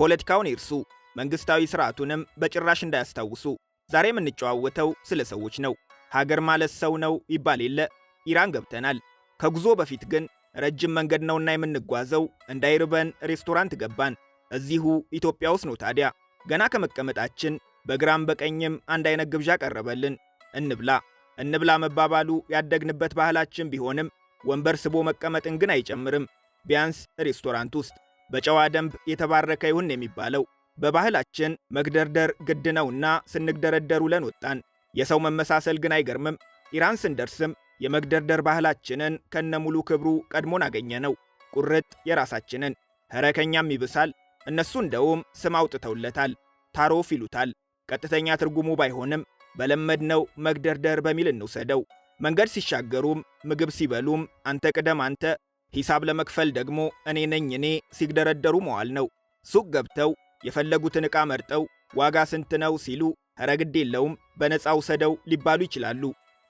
ፖለቲካውን ይርሱ፣ መንግሥታዊ ሥርዓቱንም በጭራሽ እንዳያስታውሱ። ዛሬ የምንጨዋወተው ስለ ሰዎች ነው። ሀገር ማለት ሰው ነው ይባል የለ። ኢራን ገብተናል። ከጉዞ በፊት ግን ረጅም መንገድ ነውና የምንጓዘው፣ እንዳይርበን ሬስቶራንት ገባን። እዚሁ ኢትዮጵያ ውስጥ ነው ታዲያ። ገና ከመቀመጣችን በግራም በቀኝም አንድ አይነት ግብዣ ቀረበልን። እንብላ እንብላ መባባሉ ያደግንበት ባህላችን ቢሆንም ወንበር ስቦ መቀመጥን ግን አይጨምርም። ቢያንስ ሬስቶራንት ውስጥ በጨዋ ደንብ የተባረከ ይሁን የሚባለው። በባህላችን መግደርደር ግድ ነውና ስንግደረደር ውለን ወጣን። የሰው መመሳሰል ግን አይገርምም። ኢራን ስንደርስም የመግደርደር ባህላችንን ከነሙሉ ክብሩ ቀድሞን አገኘነው። ቁርጥ የራሳችንን ኸረከኛም ይብሳል። እነሱ እንደውም ስም አውጥተውለታል። ታሮፍ ይሉታል። ቀጥተኛ ትርጉሙ ባይሆንም በለመድነው መግደርደር በሚል እንውሰደው። መንገድ ሲሻገሩም ምግብ ሲበሉም አንተ ቅደም አንተ፣ ሂሳብ ለመክፈል ደግሞ እኔ ነኝ እኔ ሲግደረደሩ መዋል ነው። ሱቅ ገብተው የፈለጉትን ዕቃ መርጠው ዋጋ ስንት ነው ሲሉ ኧረ ግድ የለውም በነፃ ውሰደው ሊባሉ ይችላሉ።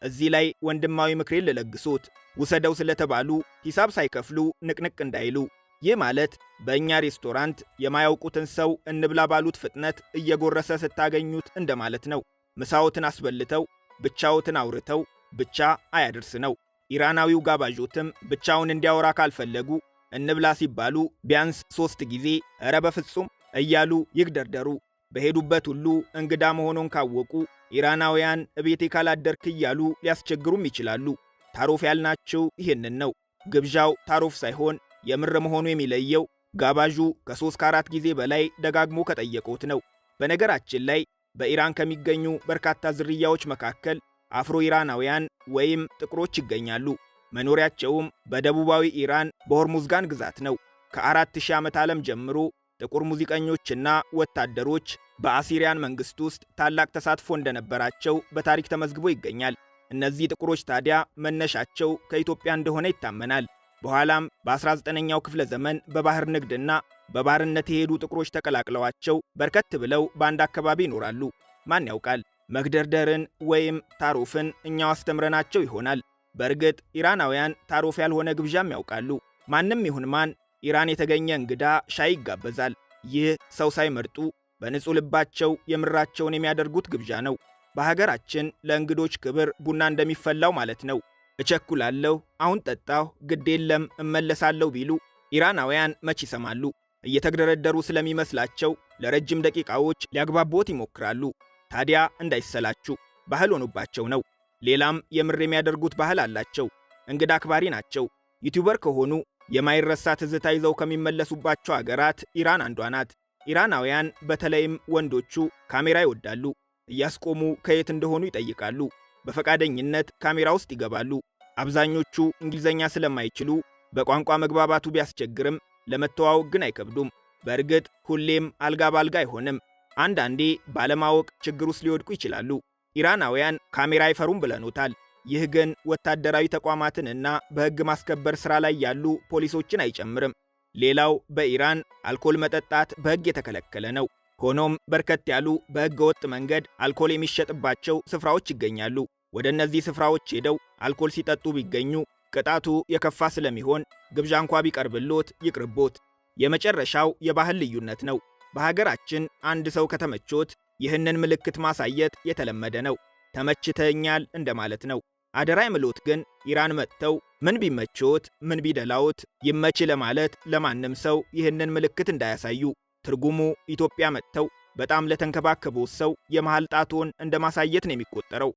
እዚህ ላይ ወንድማዊ ምክሬን ልለግሶት፣ ውሰደው ስለተባሉ ሂሳብ ሳይከፍሉ ንቅንቅ እንዳይሉ። ይህ ማለት በእኛ ሬስቶራንት የማያውቁትን ሰው እንብላ ባሉት ፍጥነት እየጎረሰ ስታገኙት እንደማለት ነው። ምሳዎትን አስበልተው ብቻዎትን አውርተው ብቻ አያድርስ ነው። ኢራናዊው ጋባዦትም ብቻውን እንዲያወራ ካልፈለጉ እንብላ ሲባሉ ቢያንስ 3 ጊዜ እረ በፍጹም እያሉ ይግደርደሩ። በሄዱበት ሁሉ እንግዳ መሆኑን ካወቁ ኢራናውያን እቤቴ ካላደርክ እያሉ ሊያስቸግሩም ይችላሉ። ታሮፍ ያልናቸው ይህንን ነው። ግብዣው ታሮፍ ሳይሆን የምር መሆኑ የሚለየው ጋባዡ ከ3 ከ4 ጊዜ በላይ ደጋግሞ ከጠየቁት ነው። በነገራችን ላይ በኢራን ከሚገኙ በርካታ ዝርያዎች መካከል አፍሮ ኢራናውያን ወይም ጥቁሮች ይገኛሉ። መኖሪያቸውም በደቡባዊ ኢራን በሆርሙዝጋን ግዛት ነው። ከ4000 ዓመት ዓለም ጀምሮ ጥቁር ሙዚቀኞችና ወታደሮች በአሲሪያን መንግስት ውስጥ ታላቅ ተሳትፎ እንደነበራቸው በታሪክ ተመዝግቦ ይገኛል። እነዚህ ጥቁሮች ታዲያ መነሻቸው ከኢትዮጵያ እንደሆነ ይታመናል። በኋላም በ19ኛው ክፍለ ዘመን በባህር ንግድና በባርነት የሄዱ ጥቁሮች ተቀላቅለዋቸው በርከት ብለው በአንድ አካባቢ ይኖራሉ። ማን ያውቃል፣ መግደርደርን ወይም ታሮፍን እኛው አስተምረናቸው ይሆናል። በእርግጥ ኢራናውያን ታሮፍ ያልሆነ ግብዣም ያውቃሉ። ማንም ይሁን ማን ኢራን የተገኘ እንግዳ ሻይ ይጋበዛል። ይህ ሰው ሳይመርጡ በንጹሕ ልባቸው የምራቸውን የሚያደርጉት ግብዣ ነው። በሀገራችን ለእንግዶች ክብር ቡና እንደሚፈላው ማለት ነው። እቸኩላለሁ፣ አሁን ጠጣሁ፣ ግድ የለም እመለሳለሁ ቢሉ ኢራናውያን መች ይሰማሉ? እየተግደረደሩ ስለሚመስላቸው ለረጅም ደቂቃዎች ሊያግባቦት ይሞክራሉ። ታዲያ እንዳይሰላችሁ ባህል ሆኖባቸው ነው። ሌላም የምር የሚያደርጉት ባህል አላቸው። እንግዳ አክባሪ ናቸው። YouTuber ከሆኑ የማይረሳ ትዝታ ይዘው ከሚመለሱባቸው አገራት ኢራን አንዷ ናት። ኢራናውያን በተለይም ወንዶቹ ካሜራ ይወዳሉ። እያስቆሙ ከየት እንደሆኑ ይጠይቃሉ። በፈቃደኝነት ካሜራ ውስጥ ይገባሉ። አብዛኞቹ እንግሊዘኛ ስለማይችሉ በቋንቋ መግባባቱ ቢያስቸግርም ለመተዋወቅ ግን አይከብዱም። በእርግጥ ሁሌም አልጋ ባልጋ አይሆንም። አንዳንዴ ባለማወቅ ችግር ውስጥ ሊወድቁ ይችላሉ። ኢራናውያን ካሜራ አይፈሩም ብለኖታል። ይህ ግን ወታደራዊ ተቋማትንና በሕግ ማስከበር ሥራ ላይ ያሉ ፖሊሶችን አይጨምርም። ሌላው በኢራን አልኮል መጠጣት በሕግ የተከለከለ ነው። ሆኖም በርከት ያሉ በሕገ ወጥ መንገድ አልኮል የሚሸጥባቸው ስፍራዎች ይገኛሉ። ወደ እነዚህ ስፍራዎች ሄደው አልኮል ሲጠጡ ቢገኙ ቅጣቱ የከፋ ስለሚሆን ግብዣ እንኳ ቢቀርብሎት ይቅርቦት። የመጨረሻው የባህል ልዩነት ነው። በሀገራችን አንድ ሰው ከተመቾት ይህንን ምልክት ማሳየት የተለመደ ነው። ተመችተኛል እንደማለት ነው። አደራ የምሎት ግን ኢራን መጥተው ምን ቢመቾት ምን ቢደላዎት ይመች ለማለት ለማንም ሰው ይህንን ምልክት እንዳያሳዩ። ትርጉሙ ኢትዮጵያ መጥተው በጣም ለተንከባከቡት ሰው የመሃል ጣቶን እንደማሳየት ነው የሚቆጠረው።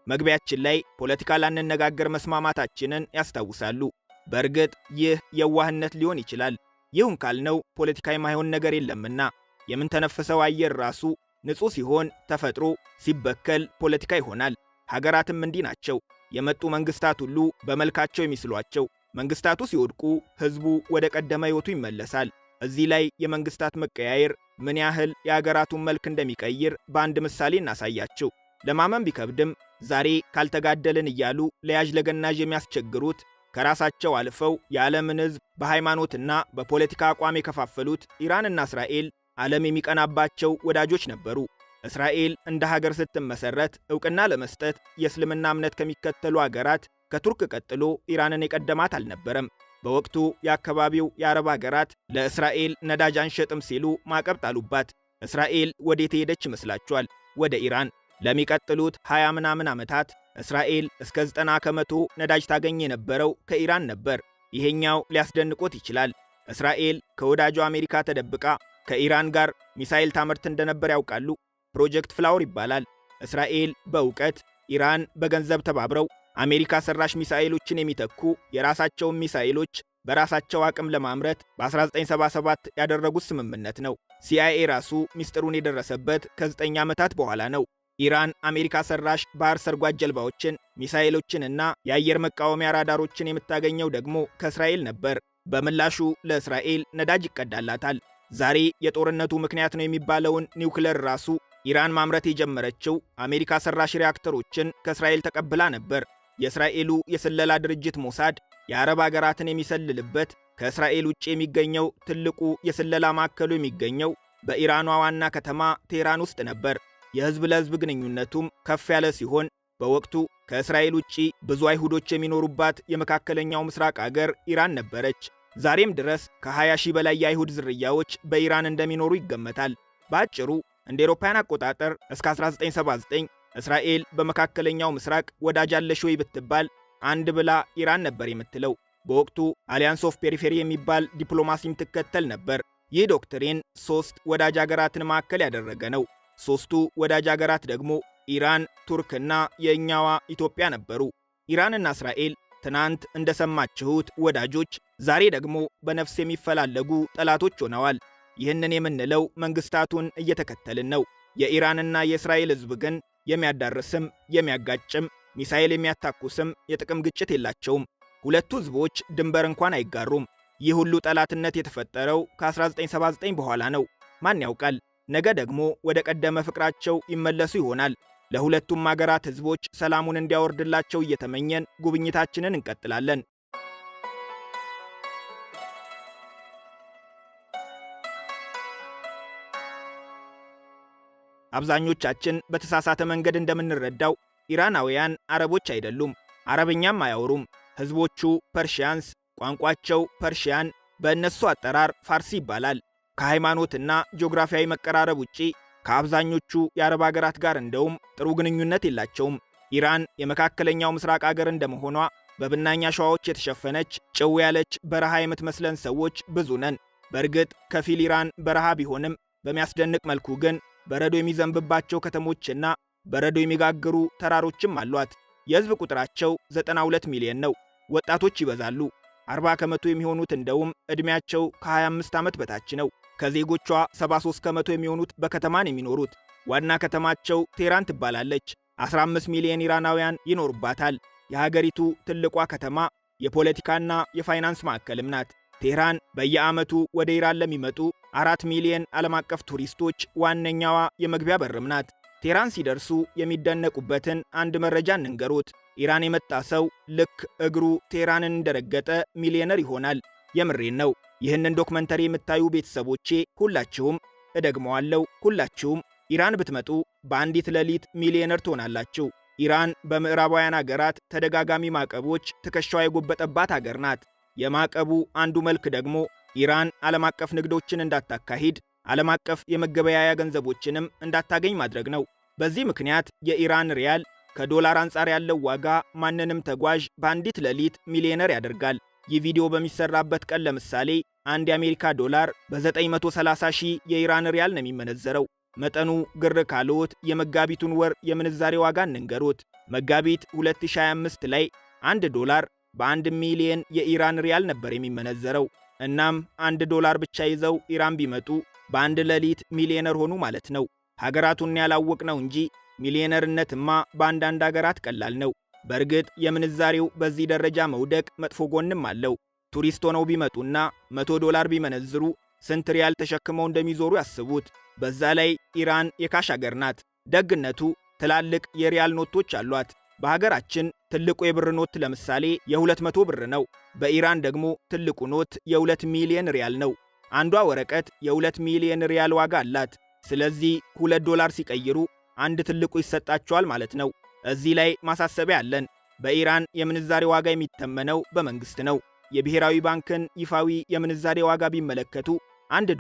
መግቢያችን ላይ ፖለቲካ ላንነጋገር መስማማታችንን ያስታውሳሉ። በእርግጥ ይህ የዋህነት ሊሆን ይችላል። ይሁን ካልነው ፖለቲካ የማይሆን ነገር የለምና የምንተነፍሰው አየር ራሱ ንጹሕ ሲሆን ተፈጥሮ ሲበከል ፖለቲካ ይሆናል። ሀገራትም እንዲህ ናቸው። የመጡ መንግስታት ሁሉ በመልካቸው የሚስሏቸው፣ መንግስታቱ ሲወድቁ ህዝቡ ወደ ቀደመ ሕይወቱ ይመለሳል። እዚህ ላይ የመንግስታት መቀያየር ምን ያህል የሀገራቱን መልክ እንደሚቀይር በአንድ ምሳሌ እናሳያቸው። ለማመን ቢከብድም ዛሬ ካልተጋደልን እያሉ ለያዥ ለገናዥ የሚያስቸግሩት ከራሳቸው አልፈው የዓለምን ሕዝብ በሃይማኖትና በፖለቲካ አቋም የከፋፈሉት ኢራንና እስራኤል ዓለም የሚቀናባቸው ወዳጆች ነበሩ። እስራኤል እንደ ሀገር ስትመሰረት እውቅና ለመስጠት የእስልምና እምነት ከሚከተሉ አገራት ከቱርክ ቀጥሎ ኢራንን የቀደማት አልነበረም። በወቅቱ የአካባቢው የአረብ አገራት ለእስራኤል ነዳጅ አንሸጥም ሲሉ ማዕቀብ ጣሉባት። እስራኤል ወዴት ሄደች ይመስላችኋል? ወደ ኢራን። ለሚቀጥሉት 20 ምናምን ዓመታት እስራኤል እስከ 90% ነዳጅ ታገኝ የነበረው ከኢራን ነበር። ይሄኛው ሊያስደንቆት ይችላል። እስራኤል ከወዳጇ አሜሪካ ተደብቃ ከኢራን ጋር ሚሳኤል ታመርት እንደነበር ያውቃሉ? Project Flower ይባላል። እስራኤል በእውቀት፣ ኢራን በገንዘብ ተባብረው አሜሪካ ሰራሽ ሚሳኤሎችን የሚተኩ የራሳቸውን ሚሳኤሎች በራሳቸው አቅም ለማምረት በ1977 ያደረጉት ስምምነት ነው። ሲአይኤ ራሱ ሚስጥሩን የደረሰበት ከ9 ዓመታት በኋላ ነው። ኢራን አሜሪካ ሰራሽ ባህር ሰርጓጅ ጀልባዎችን፣ ሚሳኤሎችንና የአየር መቃወሚያ ራዳሮችን የምታገኘው ደግሞ ከእስራኤል ነበር። በምላሹ ለእስራኤል ነዳጅ ይቀዳላታል። ዛሬ የጦርነቱ ምክንያት ነው የሚባለውን ኒውክለር ራሱ ኢራን ማምረት የጀመረችው አሜሪካ ሰራሽ ሪያክተሮችን ከእስራኤል ተቀብላ ነበር። የእስራኤሉ የስለላ ድርጅት ሞሳድ የአረብ አገራትን የሚሰልልበት ከእስራኤል ውጭ የሚገኘው ትልቁ የስለላ ማዕከሉ የሚገኘው በኢራኗ ዋና ከተማ ቴህራን ውስጥ ነበር። የህዝብ ለህዝብ ግንኙነቱም ከፍ ያለ ሲሆን በወቅቱ ከእስራኤል ውጪ ብዙ አይሁዶች የሚኖሩባት የመካከለኛው ምስራቅ አገር ኢራን ነበረች። ዛሬም ድረስ ከ20 ሺህ በላይ የአይሁድ ዝርያዎች በኢራን እንደሚኖሩ ይገመታል። በአጭሩ እንደ አውሮፓውያን አቆጣጠር እስከ 1979 እስራኤል በመካከለኛው ምስራቅ ወዳጅ አለሽ ወይ ብትባል አንድ ብላ ኢራን ነበር የምትለው። በወቅቱ Alliance of Periphery የሚባል ዲፕሎማሲም ትከተል ነበር። ይህ doctrine ሶስት ወዳጅ አገራትን ማዕከል ያደረገ ነው። ሶስቱ ወዳጅ አገራት ደግሞ ኢራን፣ ቱርክና የእኛዋ ኢትዮጵያ ነበሩ። ኢራንና እስራኤል ትናንት እንደሰማችሁት ወዳጆች፣ ዛሬ ደግሞ በነፍስ የሚፈላለጉ ጠላቶች ሆነዋል። ይህንን የምንለው መንግስታቱን እየተከተልን ነው። የኢራንና የእስራኤል ሕዝብ ግን የሚያዳርስም የሚያጋጭም ሚሳኤል የሚያታኩስም የጥቅም ግጭት የላቸውም። ሁለቱ ሕዝቦች ድንበር እንኳን አይጋሩም። ይህ ሁሉ ጠላትነት የተፈጠረው ከ1979 በኋላ ነው። ማን ያውቃል፣ ነገ ደግሞ ወደ ቀደመ ፍቅራቸው ይመለሱ ይሆናል። ለሁለቱም አገራት ሕዝቦች ሰላሙን እንዲያወርድላቸው እየተመኘን ጉብኝታችንን እንቀጥላለን። አብዛኞቻችን በተሳሳተ መንገድ እንደምንረዳው ኢራናውያን አረቦች አይደሉም፣ አረብኛም አያወሩም። ሕዝቦቹ Persians፣ ቋንቋቸው Persian፣ በእነሱ አጠራር ፋርሲ ይባላል። ከሃይማኖትና ጂኦግራፊያዊ መቀራረብ ውጪ ከአብዛኞቹ የአረብ አገራት ጋር እንደውም ጥሩ ግንኙነት የላቸውም። ኢራን የመካከለኛው ምስራቅ አገር እንደመሆኗ በብናኝ አሸዋዎች የተሸፈነች ጭው ያለች በረሃ የምትመስለን ሰዎች ብዙ ነን። በእርግጥ ከፊል ኢራን በረሃ ቢሆንም በሚያስደንቅ መልኩ ግን በረዶ የሚዘንብባቸው ከተሞችና በረዶ የሚጋግሩ ተራሮችም አሏት። የሕዝብ ቁጥራቸው 92 ሚሊዮን ነው። ወጣቶች ይበዛሉ። 40% የሚሆኑት እንደውም ዕድሜያቸው ከ25 ዓመት በታች ነው። ከዜጎቿ 73% የሚሆኑት በከተማ ነው የሚኖሩት። ዋና ከተማቸው ቴህራን ትባላለች። 15 ሚሊዮን ኢራናውያን ይኖሩባታል። የሀገሪቱ ትልቋ ከተማ የፖለቲካና የፋይናንስ ማዕከልም ናት። ቴህራን በየዓመቱ ወደ ኢራን ለሚመጡ 4 ሚሊዮን ዓለም አቀፍ ቱሪስቶች ዋነኛዋ የመግቢያ በርም ናት። ቴህራን ሲደርሱ የሚደነቁበትን አንድ መረጃ እንንገሮት። ኢራን የመጣ ሰው ልክ እግሩ ቴህራንን እንደረገጠ ሚሊዮነር ይሆናል። የምሬን ነው። ይህንን ዶክመንተሪ የምታዩ ቤተሰቦቼ ሁላችሁም፣ እደግመዋለሁ፣ ሁላችሁም ኢራን ብትመጡ በአንዲት ሌሊት ሚሊዮነር ትሆናላችሁ። ኢራን በምዕራባውያን አገራት ተደጋጋሚ ማዕቀቦች ትከሻዋ የጎበጠባት አገር ናት። የማዕቀቡ አንዱ መልክ ደግሞ ኢራን ዓለም አቀፍ ንግዶችን እንዳታካሂድ፣ ዓለም አቀፍ የመገበያያ ገንዘቦችንም እንዳታገኝ ማድረግ ነው። በዚህ ምክንያት የኢራን ሪያል ከዶላር አንጻር ያለው ዋጋ ማንንም ተጓዥ በአንዲት ሌሊት ሚሊዮነር ያደርጋል። ይህ ቪዲዮ በሚሰራበት ቀን ለምሳሌ አንድ የአሜሪካ ዶላር በ930 ሺህ የኢራን ሪያል ነው የሚመነዘረው። መጠኑ ግር ካሎት የመጋቢቱን ወር የምንዛሬ ዋጋ እንንገሮት። መጋቢት 2025 ላይ 1 ዶላር በ1 ሚሊየን የኢራን ሪያል ነበር የሚመነዘረው። እናም 1 ዶላር ብቻ ይዘው ኢራን ቢመጡ በአንድ ሌሊት ሚሊዮነር ሆኑ ማለት ነው። ሀገራቱን ያላወቅነው እንጂ ሚሊዮነርነትማ በአንዳንድ ሀገራት ቀላል ነው። በእርግጥ የምንዛሬው በዚህ ደረጃ መውደቅ መጥፎ ጎንም አለው። ቱሪስት ሆነው ቢመጡና $100 ቢመነዝሩ ስንት ሪያል ተሸክመው እንደሚዞሩ ያስቡት። በዛ ላይ ኢራን የ cash አገር ናት። ደግነቱ ትላልቅ የሪያል ኖቶች አሏት። በሀገራችን ትልቁ የብር ኖት ለምሳሌ የ200 ብር ነው። በኢራን ደግሞ ትልቁ ኖት የ2 ሚሊዮን ሪያል ነው። አንዷ ወረቀት የ2 ሚሊዮን ሪያል ዋጋ አላት። ስለዚህ $2 ሲቀይሩ አንድ ትልቁ ይሰጣቸዋል ማለት ነው። እዚህ ላይ ማሳሰቢያ አለን። በኢራን የምንዛሬ ዋጋ የሚተመነው በመንግስት ነው። የብሔራዊ ባንክን ይፋዊ የምንዛሬ ዋጋ ቢመለከቱ $1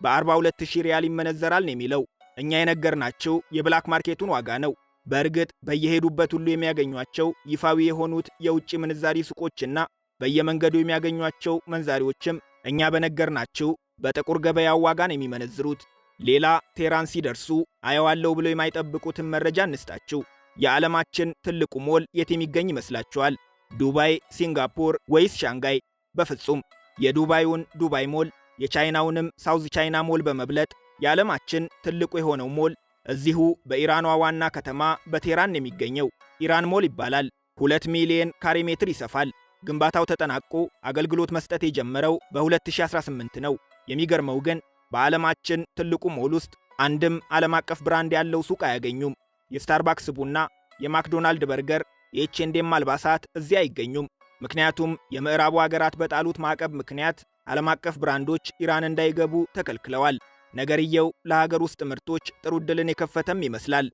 በ42,000 ሪያል ይመነዘራል ነው የሚለው። እኛ የነገርናችሁ የ black market ኡን ዋጋ ነው። በእርግጥ በየሄዱበት ሁሉ የሚያገኟቸው ይፋዊ የሆኑት የውጭ ምንዛሪ ሱቆችና በየመንገዱ የሚያገኟቸው መንዛሪዎችም እኛ በነገርናችሁ በጥቁር ገበያው ዋጋ ነው የሚመነዝሩት። ሌላ ቴህራን ሲደርሱ አየዋለሁ ብለው የማይጠብቁትን መረጃ እንስጣችሁ። የዓለማችን ትልቁ ሞል የት የሚገኝ ይመስላችኋል? ዱባይ፣ ሲንጋፖር ወይስ ሻንጋይ? በፍጹም። የዱባዩን ዱባይ ሞል የቻይናውንም ሳውዝ ቻይና ሞል በመብለጥ የዓለማችን ትልቁ የሆነው ሞል እዚሁ በኢራኗ ዋና ከተማ በቴህራን የሚገኘው ኢራን ሞል ይባላል። 2 ሚሊዮን ካሬ ሜትር ይሰፋል። ግንባታው ተጠናቆ አገልግሎት መስጠት የጀመረው በ2018 ነው። የሚገርመው ግን በዓለማችን ትልቁ ሞል ውስጥ አንድም ዓለም አቀፍ brand ያለው ሱቅ አያገኙም። የስታርባክስ ቡና፣ የማክዶናልድ በርገር፣ የኤችኤንዴም አልባሳት እዚያ አይገኙም። ምክንያቱም የምዕራቡ አገራት በጣሉት ማዕቀብ ምክንያት ዓለም አቀፍ brand ኦች ኢራን እንዳይገቡ ተከልክለዋል። ነገርየው ለሀገር ውስጥ ምርቶች ጥሩ ዕድልን የከፈተም ይመስላል።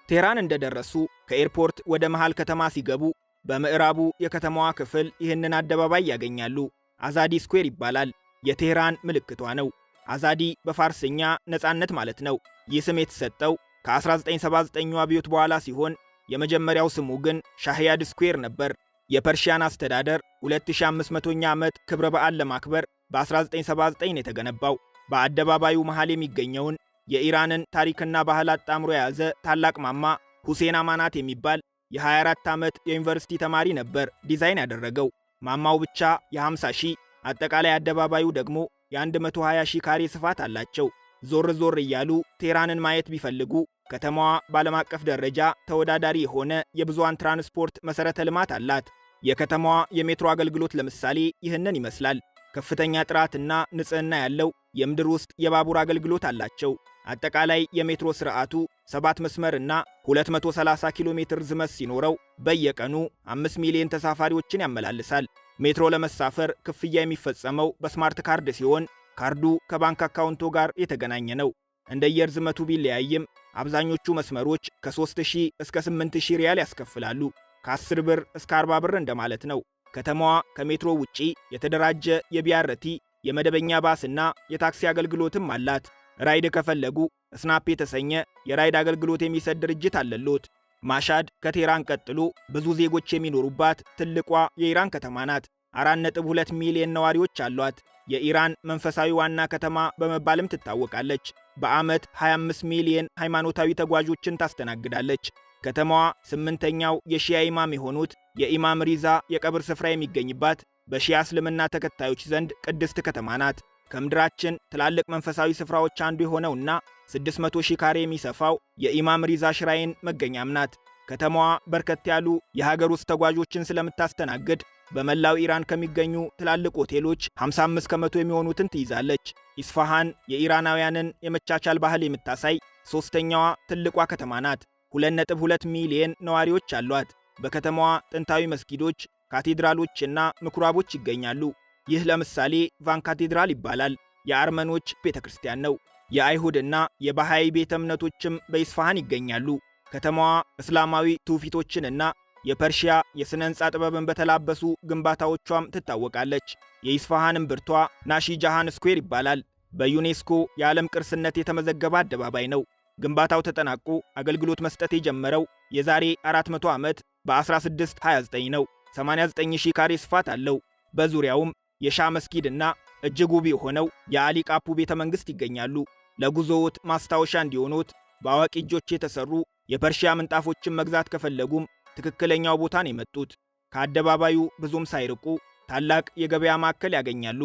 ቴህራን እንደደረሱ ከኤርፖርት ወደ መሃል ከተማ ሲገቡ በምዕራቡ የከተማዋ ክፍል ይህንን አደባባይ ያገኛሉ። አዛዲ ስኩዌር ይባላል። የቴህራን ምልክቷ ነው። አዛዲ በፋርስኛ ነፃነት ማለት ነው። ይህ ስም የተሰጠው ከ1979 አብዮት በኋላ ሲሆን የመጀመሪያው ስሙ ግን ሻህያድ ስኩዌር ነበር። የፐርሺያን አስተዳደር 2500ኛ ዓመት ክብረ በዓል ለማክበር በ1979 ነው የተገነባው። በአደባባዩ መሃል የሚገኘውን የኢራንን ታሪክና ባህል አጣምሮ የያዘ ታላቅ ማማ ሁሴን አማናት የሚባል የ24 ዓመት የዩኒቨርሲቲ ተማሪ ነበር ዲዛይን ያደረገው። ማማው ብቻ የ50 ሺህ፣ አጠቃላይ አደባባዩ ደግሞ የ120 ሺህ ካሬ ስፋት አላቸው። ዞር ዞር እያሉ ቴህራንን ማየት ቢፈልጉ ከተማዋ በዓለም አቀፍ ደረጃ ተወዳዳሪ የሆነ የብዙሃን ትራንስፖርት መሠረተ ልማት አላት። የከተማዋ የሜትሮ አገልግሎት ለምሳሌ ይህንን ይመስላል። ከፍተኛ ጥራትና ንጽህና ያለው የምድር ውስጥ የባቡር አገልግሎት አላቸው። አጠቃላይ የሜትሮ ስርዓቱ 7 መስመርና 230 ኪሎ ሜትር ርዝመት ሲኖረው በየቀኑ 5 ሚሊዮን ተሳፋሪዎችን ያመላልሳል። ሜትሮ ለመሳፈር ክፍያ የሚፈጸመው በ smart card ሲሆን ካርዱ ከባንክ አካውንቶ ጋር የተገናኘ ነው። እንደየርዝመቱ ቢለያይም አብዛኞቹ መስመሮች ከ3000 እስከ 8000 ሪያል ያስከፍላሉ። ከ10 ብር እስከ 40 ብር እንደማለት ነው። ከተማዋ ከሜትሮ ውጪ የተደራጀ የ BRT፣ የመደበኛ ባስና የታክሲ አገልግሎትም አላት። ራይድ ከፈለጉ ስናፕ የተሰኘ የራይድ አገልግሎት የሚሰጥ ድርጅት አለሎት። ማሻድ ከቴህራን ቀጥሎ ብዙ ዜጎች የሚኖሩባት ትልቋ የኢራን ከተማ ናት። 4.2 ሚሊዮን ነዋሪዎች አሏት። የኢራን መንፈሳዊ ዋና ከተማ በመባልም ትታወቃለች። በዓመት 25 ሚሊዮን ሃይማኖታዊ ተጓዦችን ታስተናግዳለች። ከተማዋ ስምንተኛው የሺያ ኢማም የሆኑት የኢማም ሪዛ የቀብር ስፍራ የሚገኝባት በሺያ እስልምና ተከታዮች ዘንድ ቅድስት ከተማ ናት። ከምድራችን ትላልቅ መንፈሳዊ ስፍራዎች አንዱ የሆነውና 600 ሺህ ካሬ የሚሰፋው የኢማም ሪዛ shrine መገኛም ናት። ከተማዋ በርከት ያሉ የሀገር ውስጥ ተጓዦችን ስለምታስተናግድ በመላው ኢራን ከሚገኙ ትላልቅ ሆቴሎች 55% የሚሆኑትን ትይዛለች። ኢስፋሃን የኢራናውያንን የመቻቻል ባህል የምታሳይ ሦስተኛዋ ትልቋ ከተማ ናት። 2.2 ሚሊየን ነዋሪዎች አሏት። በከተማዋ ጥንታዊ መስጊዶች፣ ካቴድራሎችና ምኩራቦች ይገኛሉ። ይህ ለምሳሌ ቫን ካቴድራል ይባላል። የአርመኖች ቤተ ክርስቲያን ነው። የአይሁድና የባሃይ ቤተ እምነቶችም በኢስፋሃን ይገኛሉ። ከተማዋ እስላማዊ ትውፊቶችንና የፐርሺያ የሥነ ሕንፃ ጥበብን በተላበሱ ግንባታዎቿም ትታወቃለች። የኢስፋሃን እምብርቷ ናሺ ጃሃን ስኩዌር ይባላል። በዩኔስኮ የዓለም ቅርስነት የተመዘገበ አደባባይ ነው። ግንባታው ተጠናቆ አገልግሎት መስጠት የጀመረው የዛሬ 400 ዓመት በ1629 ነው። 89,000 ካሬ ስፋት አለው። በዙሪያውም የሻህ መስጊድና እጅግ ውብ የሆነው የአሊ ቃፑ ቤተ መንግሥት ይገኛሉ። ለጉዞዎት ማስታወሻ እንዲሆኑት በአዋቂ እጆች የተሰሩ የፐርሺያ ምንጣፎችን መግዛት ከፈለጉም ትክክለኛው ቦታ ነው የመጡት። ከአደባባዩ ብዙም ሳይርቁ ታላቅ የገበያ ማዕከል ያገኛሉ።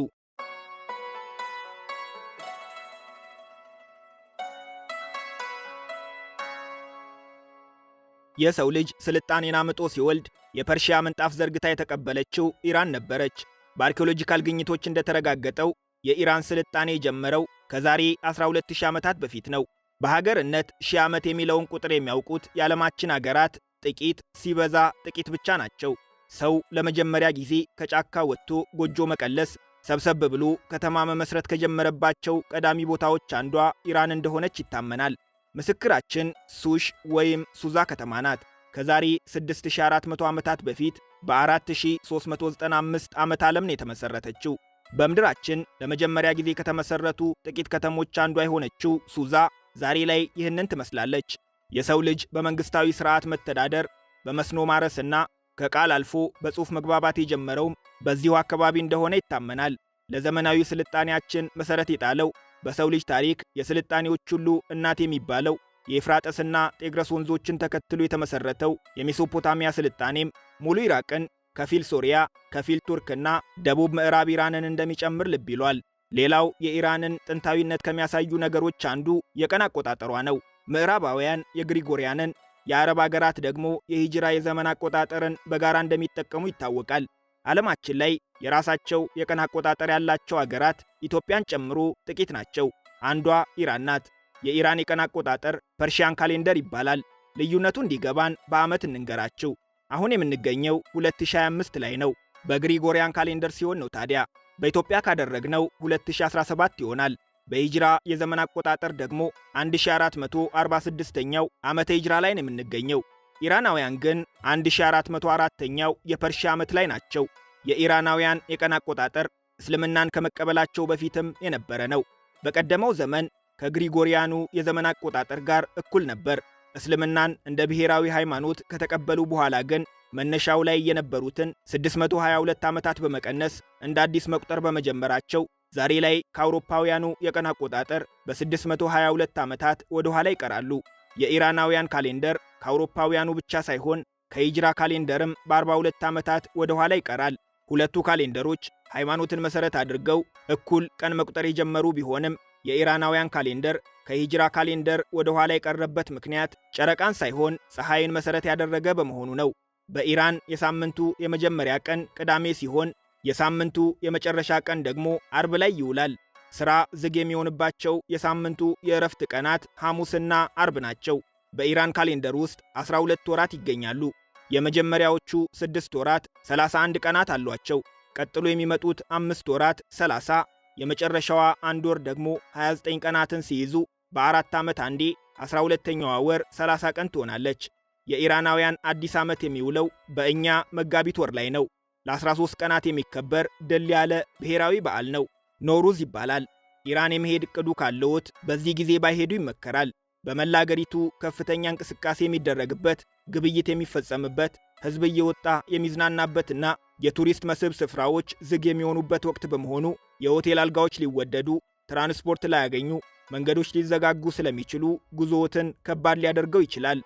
የሰው ልጅ ስልጣኔን አምጦ ሲወልድ የፐርሺያ ምንጣፍ ዘርግታ የተቀበለችው ኢራን ነበረች። በ archaeological ግኝቶች እንደተረጋገጠው የኢራን ስልጣኔ የጀመረው ከዛሬ 12000 ዓመታት በፊት ነው። በሀገርነት ሺህ ዓመት የሚለውን ቁጥር የሚያውቁት የዓለማችን አገራት ጥቂት ሲበዛ ጥቂት ብቻ ናቸው። ሰው ለመጀመሪያ ጊዜ ከጫካ ወጥቶ ጎጆ መቀለስ፣ ሰብሰብ ብሎ ከተማ መመስረት ከጀመረባቸው ቀዳሚ ቦታዎች አንዷ ኢራን እንደሆነች ይታመናል። ምስክራችን ሱሽ ወይም ሱዛ ከተማ ናት። ከዛሬ 6400 ዓመታት በፊት በ4395 ዓመተ ዓለም ነው የተመሠረተችው። በምድራችን ለመጀመሪያ ጊዜ ከተመሠረቱ ጥቂት ከተሞች አንዷ የሆነችው ሱዛ ዛሬ ላይ ይህንን ትመስላለች። የሰው ልጅ በመንግሥታዊ ሥርዓት መተዳደር፣ በመስኖ ማረስና ከቃል አልፎ በጽሑፍ መግባባት የጀመረውም በዚሁ አካባቢ እንደሆነ ይታመናል። ለዘመናዊ ስልጣኔያችን መሠረት የጣለው፣ በሰው ልጅ ታሪክ የስልጣኔዎች ሁሉ እናት የሚባለው፣ የኤፍራጥስና ጤግረስ ወንዞችን ተከትሎ የተመሠረተው የሜሶፖታሚያ ስልጣኔም ሙሉ ኢራቅን፣ ከፊል ሶሪያ፣ ከፊል ቱርክና ደቡብ ምዕራብ ኢራንን እንደሚጨምር ልብ ይሏል። ሌላው የኢራንን ጥንታዊነት ከሚያሳዩ ነገሮች አንዱ የቀን አቆጣጠሯ ነው። ምዕራባውያን የግሪጎሪያንን፣ የአረብ አገራት ደግሞ የሂጅራ የዘመን አቆጣጠርን በጋራ እንደሚጠቀሙ ይታወቃል። ዓለማችን ላይ የራሳቸው የቀን አቆጣጠር ያላቸው አገራት ኢትዮጵያን ጨምሮ ጥቂት ናቸው። አንዷ ኢራን ናት። የኢራን የቀን አቆጣጠር Persian calendar ይባላል። ልዩነቱ እንዲገባን በዓመት እንንገራችሁ። አሁን የምንገኘው 2025 ላይ ነው። በ Gregorian calendar ሲሆን ነው ታዲያ። በኢትዮጵያ ካደረግነው 2017 ይሆናል። በሂጅራ የዘመን አቆጣጠር ደግሞ 1446ኛው ዓመተ ሂጅራ ላይ ነው የምንገኘው። ኢራናውያን ግን 1404ኛው የፐርሺያ ዓመት ላይ ናቸው። የኢራናውያን የቀን አቆጣጠር እስልምናን ከመቀበላቸው በፊትም የነበረ ነው። በቀደመው ዘመን ከግሪጎሪያኑ የዘመን አቆጣጠር ጋር እኩል ነበር። እስልምናን እንደ ብሔራዊ ሃይማኖት ከተቀበሉ በኋላ ግን መነሻው ላይ የነበሩትን 622 ዓመታት በመቀነስ እንደ አዲስ መቁጠር በመጀመራቸው ዛሬ ላይ ከአውሮፓውያኑ የቀን አቆጣጠር በ622 ዓመታት ወደ ኋላ ይቀራሉ። የኢራናውያን calendar ከአውሮፓውያኑ ብቻ ሳይሆን ከሂጅራ calendar ም በ42 ዓመታት ወደ ኋላ ይቀራል። ሁለቱ calendar ኦች ሃይማኖትን መሠረት አድርገው እኩል ቀን መቁጠር የጀመሩ ቢሆንም የኢራናውያን calendar ከሂጅራ calendar ወደ ኋላ የቀረበት ምክንያት ጨረቃን ሳይሆን ፀሐይን መሠረት ያደረገ በመሆኑ ነው። በኢራን የሳምንቱ የመጀመሪያ ቀን ቅዳሜ ሲሆን የሳምንቱ የመጨረሻ ቀን ደግሞ አርብ ላይ ይውላል። ሥራ ዝግ የሚሆንባቸው የሳምንቱ የእረፍት ቀናት ሐሙስና አርብ ናቸው። በኢራን calendar ውስጥ 12 ወራት ይገኛሉ። የመጀመሪያዎቹ 6 ወራት 31 ቀናት አሏቸው። ቀጥሎ የሚመጡት 5 ወራት 30፣ የመጨረሻዋ አንድ ወር ደግሞ 29 ቀናትን ሲይዙ በ4 ዓመት አንዴ 12ተኛዋ ወር 30 ቀን ትሆናለች። የኢራናውያን አዲስ ዓመት የሚውለው በእኛ መጋቢት ወር ላይ ነው። ለ13 ቀናት የሚከበር ድል ያለ ብሔራዊ በዓል ነው። ኖሩዝ ይባላል። ኢራን የመሄድ እቅዱ ካለዎት በዚህ ጊዜ ባይሄዱ ይመከራል። በመላ አገሪቱ ከፍተኛ እንቅስቃሴ የሚደረግበት፣ ግብይት የሚፈጸምበት፣ ሕዝብ እየወጣ የሚዝናናበትና የቱሪስት መስህብ ስፍራዎች ዝግ የሚሆኑበት ወቅት በመሆኑ የሆቴል አልጋዎች ሊወደዱ፣ ትራንስፖርት ላያገኙ፣ መንገዶች ሊዘጋጉ ስለሚችሉ ጉዞዎትን ከባድ ሊያደርገው ይችላል።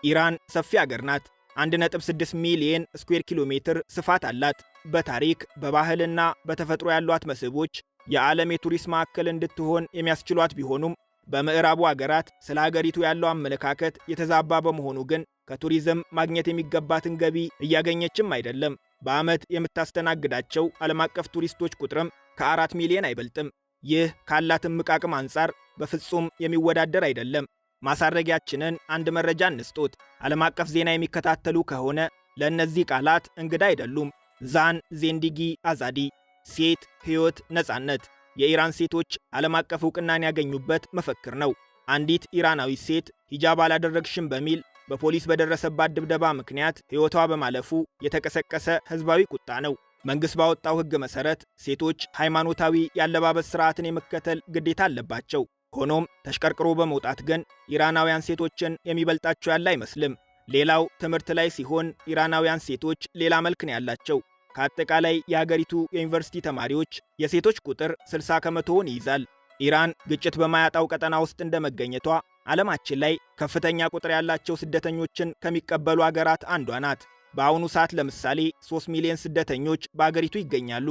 ኢራን ሰፊ አገር ናት። 1.6 ሚሊየን ስኩዌር ኪሎ ሜትር ስፋት አላት። በታሪክ፣ በባህልና በተፈጥሮ ያሏት መስህቦች የዓለም የቱሪስት ማዕከል እንድትሆን የሚያስችሏት ቢሆኑም በምዕራቡ አገራት ስለ አገሪቱ ያለው አመለካከት የተዛባ በመሆኑ ግን ከቱሪዝም ማግኘት የሚገባትን ገቢ እያገኘችም አይደለም። በዓመት የምታስተናግዳቸው ዓለም አቀፍ ቱሪስቶች ቁጥርም ከ4 ሚሊዮን አይበልጥም። ይህ ካላት እምቅ አቅም አንጻር በፍጹም የሚወዳደር አይደለም። ማሳረጊያችንን አንድ መረጃ እንስጦት። ዓለም አቀፍ ዜና የሚከታተሉ ከሆነ ለእነዚህ ቃላት እንግዳ አይደሉም። ዛን ዜንዲጊ አዛዲ፣ ሴት፣ ሕይወት፣ ነጻነት የኢራን ሴቶች ዓለም አቀፍ ዕውቅናን ያገኙበት መፈክር ነው። አንዲት ኢራናዊት ሴት ሂጃብ አላደረግሽም በሚል በፖሊስ በደረሰባት ድብደባ ምክንያት ሕይወቷ በማለፉ የተቀሰቀሰ ሕዝባዊ ቁጣ ነው። መንግሥት ባወጣው ሕግ መሠረት ሴቶች ሃይማኖታዊ የአለባበስ ሥርዓትን የመከተል ግዴታ አለባቸው። ሆኖም ተሽቀርቅሮ በመውጣት ግን ኢራናውያን ሴቶችን የሚበልጣቸው ያለ አይመስልም። ሌላው ትምህርት ላይ ሲሆን ኢራናውያን ሴቶች ሌላ መልክ ነው ያላቸው። ከአጠቃላይ የሀገሪቱ የዩኒቨርሲቲ ተማሪዎች የሴቶች ቁጥር 60 ከመቶውን ይይዛል። ኢራን ግጭት በማያጣው ቀጠና ውስጥ እንደመገኘቷ ዓለማችን ላይ ከፍተኛ ቁጥር ያላቸው ስደተኞችን ከሚቀበሉ አገራት አንዷ ናት። በአሁኑ ሰዓት ለምሳሌ 3 ሚሊዮን ስደተኞች በአገሪቱ ይገኛሉ።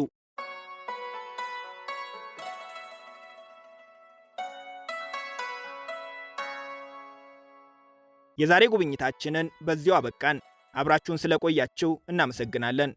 የዛሬ ጉብኝታችንን በዚያው አበቃን። አብራችሁን ስለቆያችሁ እናመሰግናለን።